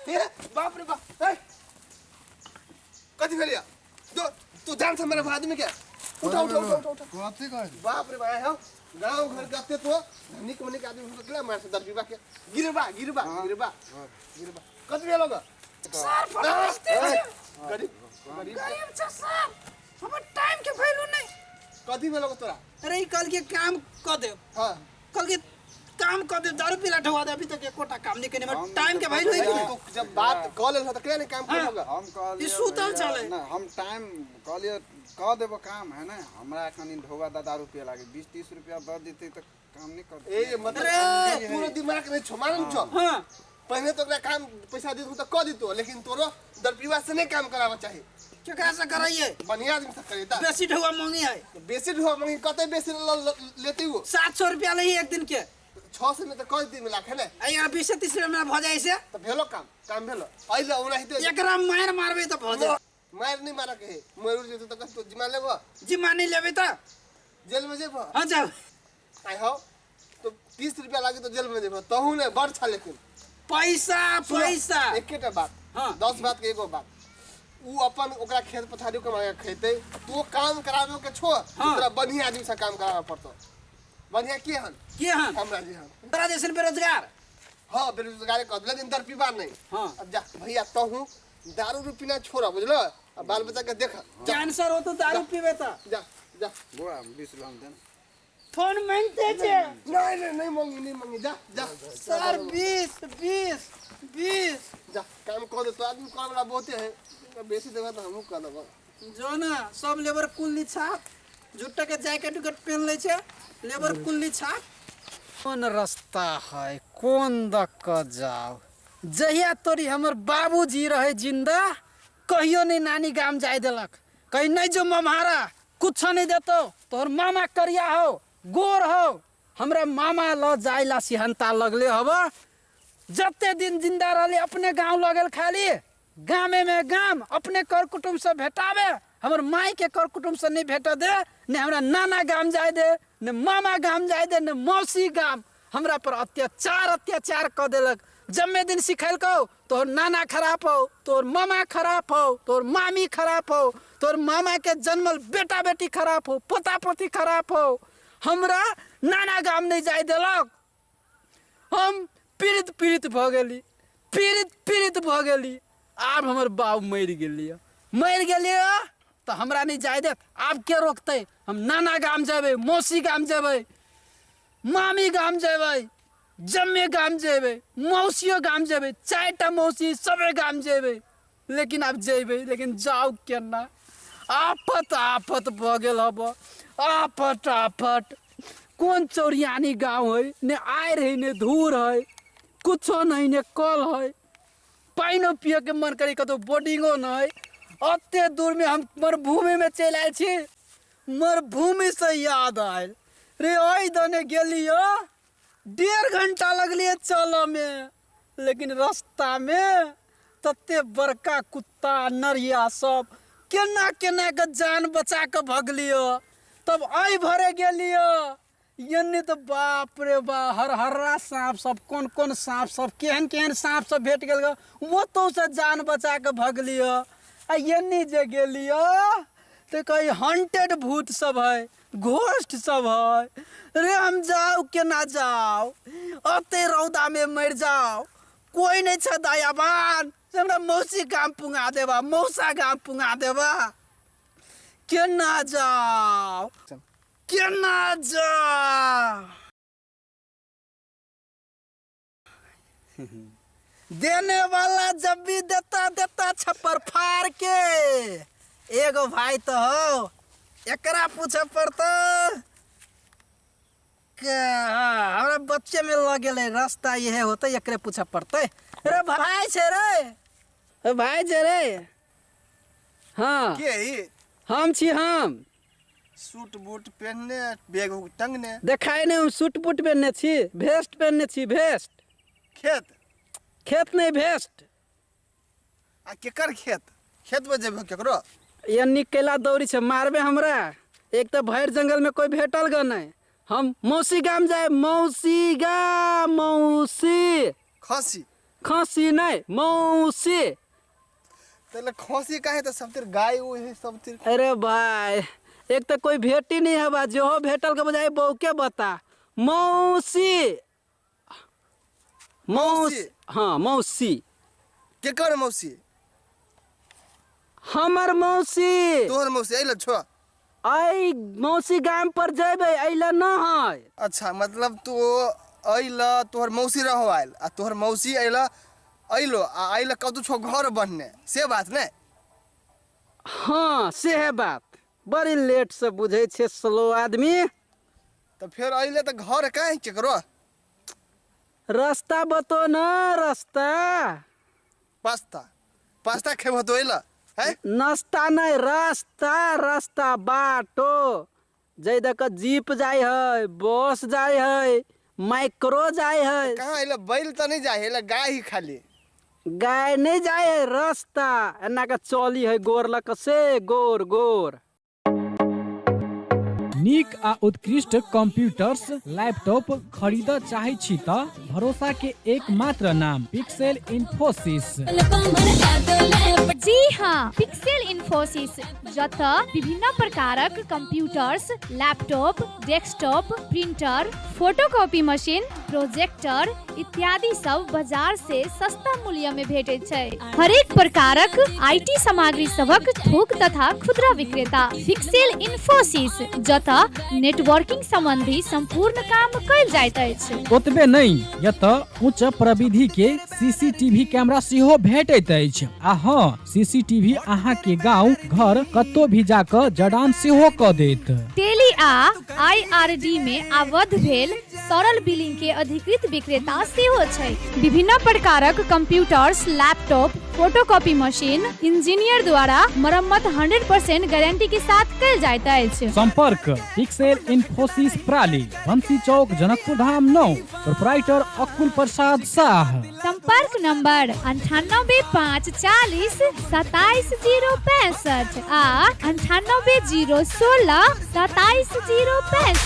हे बाप रे बाप ए कथी भेल या जो तू जान से मेरे आदमी के उठा उठा उठा उठा उठा। कथी कहली? बाप रे बाप, हो गांव घर गते तो धनिक मनिक आदमी हो गेला मार से दरबीबा के गिरबा गिरबा गिरबा गिरबा। कथी भेल होगा? सर, बड़ा मस्ती छै। गरीब गरीब गरीब छै सर, हमर टाइम के वैल्यू नहीं। कथी भेल होगा तोरा? अरे ई कल के काम क देब। हां। कल के काम क देब, दारू पीला ढवा दे, अभी तक एकोटा काम नहीं केने, हम टाइम के वैल्यू है कि नहीं? तो जब बात क लेल त केना काम कर होगा? हम कहलिए ई सुतल भैया, छलै। ना, हम टाइम कहलिए क देबो काम है ना, हमरा कनी ढोवा दा दारू पिए लागे 20-30 रुपया दऽ देतै तऽ काम नहीं कर। ए मतलब अरे! पूरा दिमाग नहीं छो, मालूम छो? हां। पहले तो ओकरा काम पैसा दे तो क दितो, लेकिन तोरो दरपीवा से नहीं काम करावा चाही। केकरा से कराइए? बढ़िया आदमी से करेता। बेसी ढोवा मांगी है। बेसी ढोवा मांगी, कते बेसी लेते वो? 700 रुपया लही एक दिन के। 600 में तो क दिन मिला है ना? आ यहाँ 20-30 रुपया में भ जाय से। तो भेलो काम, काम भेलो। अइला ओनाहिते एकरा मार मारबे तो भ जाय। मार नहीं मारा के, मर जेतो तो कस तो जिम्मा लेबो? जिम्मा नहीं लेबे तो जेल में जेबो? हां जाब। आइ हो तो 30 रुपया लागे तो जेल में जेबो, तहु ने बड़ छा। लेकिन पैसा सुनो, पैसा एकेटा बात। हाँ। 10 बात के एगो बात, उ अपन ओकरा खेत पथारी कमा के खेते, तू काम कराबो के छो। हाँ। तोरा बढ़िया आदमी से काम कराबे पड़तो। बढ़िया के हन? के हन? हमरा जी हन। तोरा जैसन बेरोजगार? हाँ बेरोजगार कह, लेकिन दर पीबा नहीं। हाँ। अब जा भैया, तहु दारू रू पीना छोड़ा, बुझलो? अब बाल बच्चा के देख। कैंसर हो तो दारू पीबे तो जा जा बोरा 20 रुपया हम देना। फोन मांगते छे? नहीं नहीं नहीं मांगी, नहीं मांगी, जा जा। सर 20 20 20। जा काम कर दे तो आदमी कर वाला बहुते है, बेसी देबा तो हमहू कर देबो। जो ना सब लेबर कुल्ली छाप झुट्टा के जैकेट उकेट पहन ले छे, लेबर कुल्ली छाप। कोन रास्ता है, कोन दक क जाओ? जहिया तोरी हमर बाबूजी रहे जिंदा, कहियो नहीं नानी गाम जाय देलक, कहीं नहीं जो मम्हारा कुछ नहीं देतो, तोहर मामा करिया हो गोर हो, हमरा मामा ल जाइला सिहंता लगले हब। जते दिन जिंदा रहले अपने गांव लगल, खाली गामे में गाम अपने कर कुटुम्ब से भेटावे, हमर माई के कर कुटुम्ब से नहीं भेट दे, ने हमरा नाना गाम जाय दे, ने मामा गाम जाय दे, ने मौसी गाम। हमरा पर अत्याचार अत्याचार क देलक। जम्मे दिन सिखेलकौ तोहर नाना खराब हो, तोहर मामा खराब हो, तोहर मामी खराब हो, तोहर मामा के जन्मल बेटा बेटी खराब हो, पोता पोती खराब हो, हमरा नाना गाम नहीं जाय देलक। हम पीड़ित पीड़ित भऽ गेली, पीड़ित पीड़ित भऽ गेली। आब हमर बाप मरि गेलियै, मरि गेलियै तऽ हमरा नहीं जाय देत, आब के रोकतै? हम नाना गाम जेबै, मौसी गाम जेबै, मामी गाम जेबै, जम्मे गाम जेबै, मौसियो गाम जेबै, 4टा मौसी सबे गाम जेबै। लेकिन आब जेबै, लेकिन जाउ केना? आफत आफत भऽ गेल हब, आफत आफत। कोन चौरियानी गाँव है, ने आरि है ने धूर है, कुछो नहीं, ने कल है, पानिओ पियके मन करी कतौ बोर्डिंगो नहीं। अते दूर में हम मरुभूमि में चलि आयल छी। मरुभूमि से याद आयल रे, ओहि दने गेलियो 1.5 घंटा लगलिए चलऽ में, लेकिन रास्ता में तते बड़का कुत्ता नरिया सब केना केना के जान बचा के भगलियो। तब आइ भरे गेलियो एन्ने तो बाप रे बा, हर हर्रा साँप सब, कोन कोन साँप सब, केहन केहन साँप सब भेट गेल, ओतौ से जान बचा के भगलियो। आ एन्ने जे गेलियो तो कहीं हंटेड भूत सब है, घोस्ट सब है रे। हम जाओ केना जाओ? अते रौदा में मर जाओ, कोई नहीं छै दयावान से हमरा मौसी गाम पुंगा देबा, मौसा गाम पुंगा देबा। केना जाओ, केना जाओ? देने वाला जब भी देता देता छप्पर फाड़ के। एगो भाई तो हो, एकरा पूछे पड़तो के, हाँ, हमरा बच्चे में लग गेलै रास्ता इहे होतै, एकरे पूछे पड़तै। रे भाई छै रे, रे भाई छै रे। हाँ। के ई? हम छी हम। सूट बूट पहनने, बैग उग टंगने। देखाय नहीं, हम सूट बूट पहनने छी, भेस्ट पहनने छी, भेस्ट। खेत? खेत नहीं, भेस्ट। आ केकर खेत? खेत में जेबहो केकरो? ये केला दौड़ी छै, मारबे हमरा। एक तो भरि जंगल में कोई भेटल ग नहीं। हम मौसी गाम जाए, मौसी गाम, मौसी। खसी? खसी नहि, मौसी। तले खसी काहे? त सब तिर गाय ओ है सब तिर। अरे भाई, एक तो कोई भेटी नहीं है बा, जो भेटल के बजाय बहू के बता। मौसी, मौसी। हाँ, मौसी। केकर मौसी? हमर मौसी। तोहर मौसी अइल छो? ऐ मौसी गाम पर जेबै, अइला न है। अच्छा, मतलब तू अइल, तोहर मौसी रहो आयल आ तोहर मौसी अइल, अइलो आ अइल कतौ छो घर बनने, से बात ने? हाँ, से है बात। बड़ी लेट से बुझै छै स्लो आदमी। तऽ फेर अइले तऽ घर काहे केकरो? रास्ता बतो न, रास्ता। पास्ता, पास्ता खेबो तो अइल है? नाश्ता नहीं, रास्ता, रास्ता, बाटो जै दऽ कऽ जीप जाइ है, बस जाइ है, माइक्रो जाइ है। कहाँ अइल? बैल तऽ नहीं जाइ है, गाय ही खाली। गाय नहीं जाइ है, रास्ता एना के चली है गोर लऽ कऽ, से गोर गोर। नीक आ उत्कृष्ट कंप्यूटर्स, लैपटॉप खरीदऽ चाहै छी तऽ भरोसा के एकमात्र नाम पिक्सेल इन्फोसिस। जी हाँ, पिक्सेल इन्फोसिस, जतऽ विभिन्न प्रकारक computers, laptop, desktop, printer, photocopy machine, projector इत्यादि सब बाजार से सस्ता मूल्य में भेटैत छै। हरेक प्रकारक IT सामग्री सभक थोक तथा खुदरा विक्रेता पिक्सेल इन्फोसिस, जतऽ नेटवर्किंग संबंधी संपूर्ण काम कयल जाइत अछि। ओतबे नहि, एतऽ उच्च प्रविधि के सीसीटीवी कैमरा सेहो भेटैत अछि। आ हँ, सीसीटीवी अहाँ के गांव घर कतौ भी जाकऽ जड़ान सेहो कऽ देत। टेली आ आईआरडी में आबद्ध भेल सरल बिलिंग के अधिकृत विक्रेता सेहो छै। विभिन्न प्रकारक computers, laptop, photocopy machine engineer द्वारा मरम्मत 100% गारंटी के साथ कयल जाइत अछि। संपर्क पिक्सेल इन्फोसिस प्राली, बंसी चौक, जनकपुर धाम 9, प्रोपराइटर अकुल प्रसाद शाह। संपर्क नंबर 9854027065 आ 9801627065।